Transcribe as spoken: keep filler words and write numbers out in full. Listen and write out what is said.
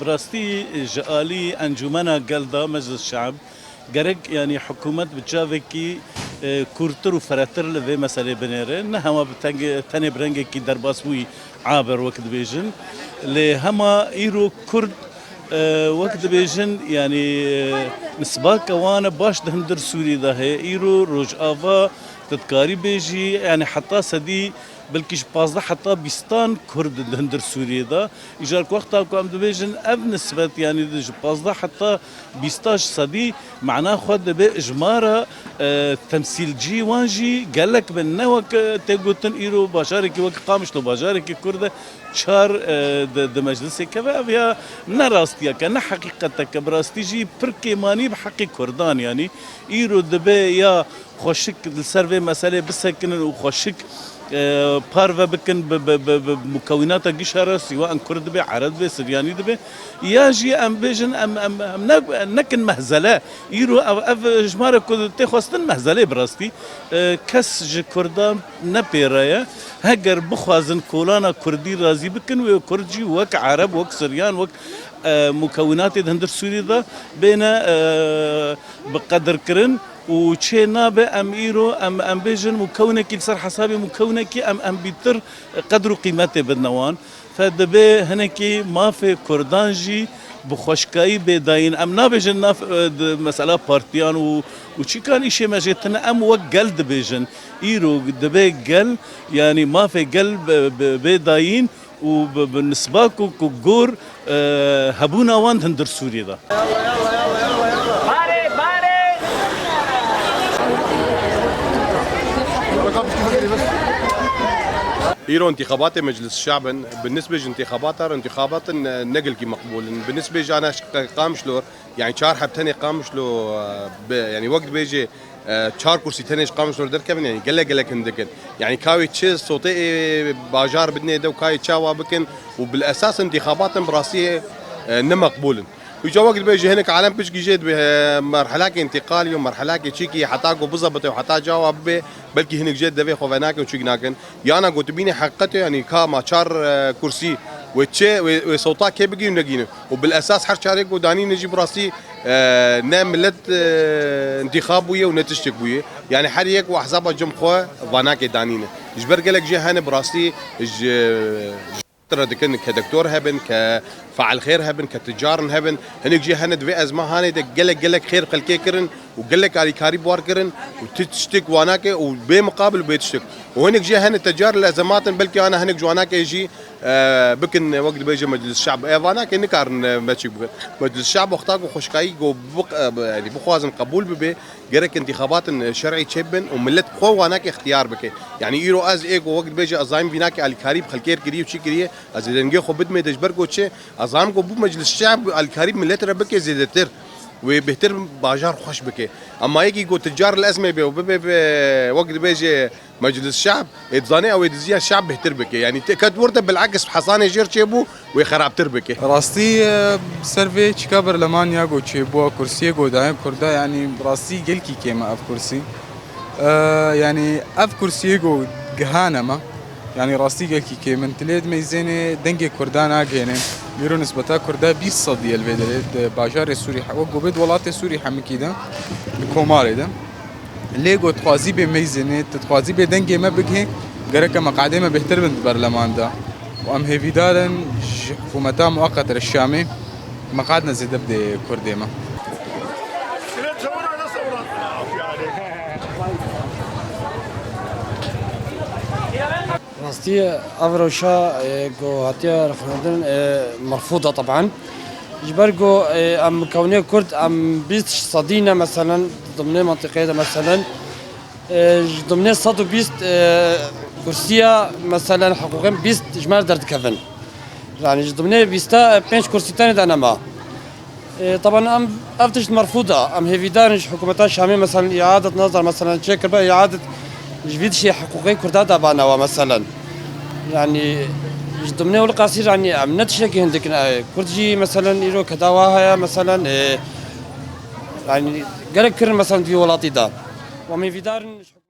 Bi rastî ji alî Encûmena Gel de, Meclis Şe'b, gerek, yanî, hikûmet bi çavekî, e, kûrtir û firehtir li vê meselê binêre. Ne hema bi tenge-, tenê bi rengekî derbasbûyî aber, wek dibêjin. Lê hema îro Kurd, e, wek dibêjin, yanî, e, nisbake wan e baş di hundir Sûriyê de heye. Îro Rojava, tu dikarî bêjî, yanî, heta sedî belkî ji pazdeh heta bîstan Kurd di hundir Sûriyê de. Îcar ku wexta ku em dibêjin ev nisbet, yanî di ji pazdeh heta bîsta ji sedî mana xwe dibe, ijmara, e, temsîlcî wan jî gelek bin. Ne wek, e, tê gotin îro bajarekî wek Qamişlo, bajarekî Kurd e, çar, e, di, di meclisê keve. Ev ya ne rastiyeke, ne heqîqeteke. Bi rastî jî pir kêmanî bi heqê Kurdan, yanî îro dibe ya xweşik li ser vê meselê bisekinin û xweşik, e, parve bikin bi, bi, bi, bi mukewînata gişa re, sîwa in Kurd dibe, Ereb dibe, Siryanî dibe. Ya jî em bêjin, em, em, em ne, nekin mehzele. Îro ev, ev ji me re ku tê xwestin mehzelê bi rastî. E, kes ji Kurdan ne pê re ye. Heger bixwazin kolana Kurdî razî bikin, wê Kurd jî wek Ereb, wek Siryan, wek, e, mukewînatê di hundir Sûriyê de bêne, e, bi qedirkirin. Û çê nabe em îro, em, em bêjin mukewinekî li ser hesabê mukewinekî em, em bîtir qedr û qîmetê bidine wan. Fe dibe hinekî mafê Kurdan jî bi xweşkayî bê dayîn. Em nabêjin nav, e, di mesela partiyan û, û çîkan îşê me jê tune, em wek gel dibêjin. Îro dibe gel, yanî mafê gel bi, bi, bê dayîn û bi, bi nisba ku, ku gor, e, hebûna wan di hundir Sûriyê de. Îro întîxabatê Meclis Şe'b in, bi nisbê ji întîxabata re, întîxabat in, e, ne gelkî meqbûl in. Bi nisbê ji ana Qamişlo, yanî çar heb tenê Qamişlo, e, bi, yanî wek dibêje, e, çar kursî tenê ji Qamişlo derkevin, yanî gelek gelek hindik in. Yanî ka wê çi sotê ê bajar bidinê de û ka wê çawa bikin û bil esas întîxabat in bi rastî, e, ne meqbûl in. Îca wek dibêje hinek alem piçkî jê dibe, e, merhelakê întîqalî û merhelakê çîkî heta ku bizebite û heta çawa bibe, belkî hinek jê devê xwe venake û çîk nakin. Yana gotibînê heqîqet e, yanî ka ma çar, e, kursî wê çi, wê, wê sewta kê bigî û negîne. Û bil esas her çarê ku danîne jî bi rastî, e, ne milet, e, întîxab bûye û ne tiştek bûye. Yanî her yek û ehzaba cem xwe vanakê danîne. Ji ber gelek jê hene bi rastî ji, ji re dikin, ke doktor hebin, ke failxêr hebin, ke ticarin hebin. Hinek jê hene di vê ezmahanê de gelek, gelek xêr xelkê kirin û gelek alîkarî bi war kirin û ti tiştek wanake û bê miqabil û bê tiştek. Û hinek jê hene tecar li ezematin, belkî ana hinek ji wanake jî, e, bikin, wek dibêje Meclis Şe'b. E, vanake nikarin, e, me çîk bikin. Meclis Şe'b wexta ku xweşkayî ku biq-, e, bi-, yanî bixwazin qebûl bibe, gerek întîxabatin, e, şer'î çêbibin û milet xwe wanake ixtiyar bike. Yanî îro ez ê ku wek dibêje ez zayim vînake alîkarî bi xelkê kiriye û çî kiriye, ez ê dengê xwe bidimê de ji ber ku çi? Ez zanim ku bû Meclis Şe'b alîkarî bi milet re bike zêdetir. Wê bêhtir bajar xweş bike. Ema yekî ku ticar li ezmê be û bibe, be, wek dibêje Meclis Şe'b, ê dizane ew ê diziya şe'b bêhtir bike. Yanî te ket wir de bil'eks Hesanê jêr çêbû, wê xerabtir bike. Rastî, e, ser vê çika berleman ya ku çêbû, kursiyê ku daye Kurda, yanî rastî gelkî kêm e ev kursî. E, yanî ev kursiyê ku gihane me, yanî rastî gelkî kêm in. Tu lê dimeyzênê dengê Kurda nagihênê. Îro nisbeta Kurda bîst sedî ye li vê derê di bajarê Sûrî he-, wek ku bê di welatê Sûrî hemikî de, di komarê de. Lê ku dixwazî bê meyzênê, tu dixwazî bê dengê me bigihê, gereke meqadê me bêhtir bin di berleman de. Û em hêvîdar in ji hikûmeta muweqet re Şamê meqadne zêde bidê Kurdê me. Rastî ev rewşa, e, ku hatiye rexnandin, e, merfûd e teben. Ji ber ku, e, em mikewnê Kurd, em bîst sedî ne, meselen, di dimnê mentiqeyê de, meselen, e, ji dimnê sed û bîst, e, kursiya, meselen, hiqûqên bîst ji me re derdikevin. Yanî ji dimnê bîsta, e, pênc kursî tenê de nema. E, teben em ev tişt merfûd e. Em hêvîdar in ji hikûmeta Şamê, meselen, îadet nazar, meselen, çêkiribe îadet ji vî tiştê hiqûqê Kurda de bane we, meselen. Yanî ji dimnê wiliqasî, yanî em ne tiştekî hindik in. E, Kurd jî, meselen, îro keda wa heye, meselen, e, yanî gelek kirin, meselen, di vî welatî de. Em hêvîdar in.